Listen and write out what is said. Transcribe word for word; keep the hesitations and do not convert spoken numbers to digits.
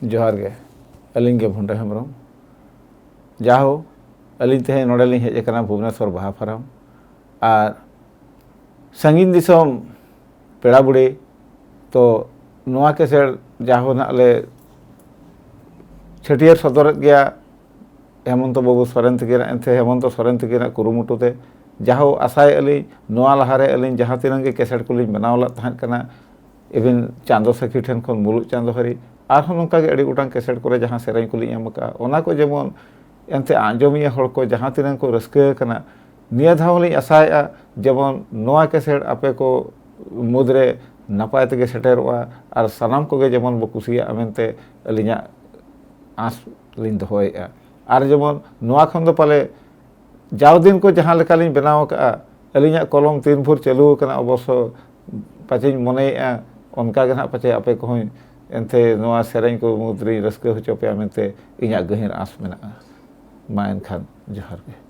ᱡᱚᱦᱟᱨ ᱜᱮ᱾ ᱟᱹᱞᱤᱧ ᱜᱮ ᱵᱷᱩᱸᱰᱟᱹ ᱦᱮᱢᱵᱨᱚᱢ᱾ ᱡᱟᱦᱳ, ᱟᱹᱞᱤᱧ ᱛᱮᱦᱮᱧ ᱱᱚᱰᱮ ᱞᱤᱧ ᱦᱮᱡ ᱟᱠᱟᱱᱟ ᱵᱷᱩᱵᱽᱱᱮᱥᱚᱨ ᱵᱟᱦᱟ ᱯᱷᱟᱨᱟᱢ᱾ ᱟᱨ ᱥᱟᱺᱜᱤᱧ ᱫᱤᱥᱚᱢ ᱯᱮᱲᱟ ᱵᱩᱲᱤ, ᱛᱚ ᱱᱚᱣᱟ ᱠᱮᱥᱮᱴ ᱡᱟᱦᱳ ᱱᱟᱜ ᱞᱮ ᱪᱷᱟᱹᱴᱭᱟᱹᱨ ᱥᱚᱫᱚᱨᱮᱫ ᱜᱮᱭᱟ ᱦᱮᱢᱚᱱᱛᱚ ᱵᱟᱹᱵᱩ ᱥᱚᱨᱮᱱ ᱛᱟᱹᱠᱤᱱ, ᱮᱱᱛᱮ ᱦᱮᱢᱚᱱᱛᱚ ᱥᱚᱨᱮᱱ ᱛᱟᱹᱠᱤᱱᱟᱜ ᱠᱩᱨᱩᱢᱩᱴᱩ ᱛᱮ᱾ ᱡᱟᱦᱳ, ᱟᱥᱟᱭᱮᱫᱼᱟ ᱞᱤᱧ ᱱᱚᱣᱟ ᱞᱟᱦᱟᱨᱮ ᱟᱹᱞᱤᱧ ᱡᱟᱦᱟᱸ ᱛᱤᱱᱟᱹᱜ ᱜᱮ ᱠᱮᱥᱮᱴ ᱠᱚᱞᱤᱧ ᱵᱮᱱᱟᱣ ᱞᱮᱫ ᱛᱟᱦᱮᱸᱫ ᱠᱟᱱᱟ, ᱤᱵᱷᱮᱱ ᱪᱟᱸᱫᱚ ᱥᱟᱹᱠᱷᱤ ᱴᱷᱮᱱ ᱠᱷᱚᱱ ᱢᱩᱞᱩᱜ ᱪᱟᱸᱫᱚ ᱦᱟᱹᱨᱤ, ᱟᱨᱦᱚᱸ ᱱᱚᱝᱠᱟ ᱜᱮ ᱟᱹᱰᱤ ᱜᱚᱴᱟᱝ ᱠᱮᱥᱮᱴ ᱠᱚᱨᱮ ᱡᱟᱦᱟᱸ ᱥᱮᱨᱮᱧ ᱠᱚᱞᱤᱧ ᱮᱢ ᱟᱠᱟᱫᱼᱟ, ᱚᱱᱟ ᱠᱚ ᱡᱮᱢᱚᱱ ᱮᱱᱛᱮ ᱟᱸᱡᱚᱢᱤᱭᱟᱹ ᱦᱚᱲ ᱠᱚ ᱡᱟᱦᱟᱸ ᱛᱤᱱᱟᱹᱜ ᱠᱚ ᱨᱟᱹᱥᱠᱟᱹ ᱟᱠᱟᱱᱟ, ᱱᱤᱭᱟᱹ ᱫᱷᱟᱣ ᱦᱚᱸᱞᱤᱧ ᱟᱥᱟᱭᱮᱫᱼᱟ ᱡᱮᱢᱚᱱ ᱱᱚᱣᱟ ᱠᱮᱥᱮᱴ ᱟᱯᱮ ᱠᱚ ᱢᱩᱫᱽᱨᱮ ᱱᱟᱯᱟᱭ ᱛᱮᱜᱮ ᱥᱮᱴᱮᱨᱚᱜᱼᱟ ᱟᱨ ᱥᱟᱱᱟᱢ ᱠᱚᱜᱮ ᱡᱮᱢᱚᱱ ᱵᱚ ᱠᱩᱥᱤᱭᱟᱜᱼᱟ ᱢᱮᱱᱛᱮ ᱟᱹᱞᱤᱧᱟᱜ ᱟᱸᱥ ᱞᱤᱧ ᱫᱚᱦᱚᱭᱮᱫᱼᱟ᱾ ᱟᱨ ᱡᱮᱢᱚᱱ ᱱᱚᱣᱟ ᱠᱷᱚᱱ ᱫᱚ ᱯᱟᱞᱮ ᱡᱟᱣ ᱫᱤᱱ ᱠᱚ ᱡᱟᱦᱟᱸ ᱞᱮᱠᱟᱞᱤᱧ ᱵᱮᱱᱟᱣ ᱟᱠᱟᱫᱼᱟ, ᱟᱹᱞᱤᱧᱟᱜ ᱠᱚᱞᱚᱢ ᱛᱤᱱ ᱵᱷᱳᱨ ᱪᱟᱹᱞᱩ ᱟᱠᱟᱱᱟ, ᱚᱵᱚᱥᱥᱚ ᱯᱟᱪᱮᱧ ᱢᱚᱱᱮᱭᱮᱫᱼᱟ ᱚᱱᱠᱟ ᱜᱮ ᱱᱟᱦᱟᱜ ᱯᱟᱪᱮ ᱟᱯᱮ ᱠᱚᱦᱚᱸ ᱮᱱᱛᱮ ᱱᱚᱣᱟ ᱥᱮᱨᱮᱧ ᱠᱚ ᱢᱩᱫᱽ ᱨᱮᱧ ᱨᱟᱹᱥᱠᱟᱹ ᱦᱚᱪᱚ ᱯᱮᱭᱟ ᱢᱮᱱᱛᱮ ᱤᱧᱟᱹᱜ ᱜᱟᱹᱦᱤᱨ ᱟᱸᱥ ᱢᱮᱱᱟᱜᱼᱟ᱾ ᱢᱟ ᱮᱱᱠᱷᱟᱱ ᱡᱚᱦᱟᱨ ᱜᱮ᱾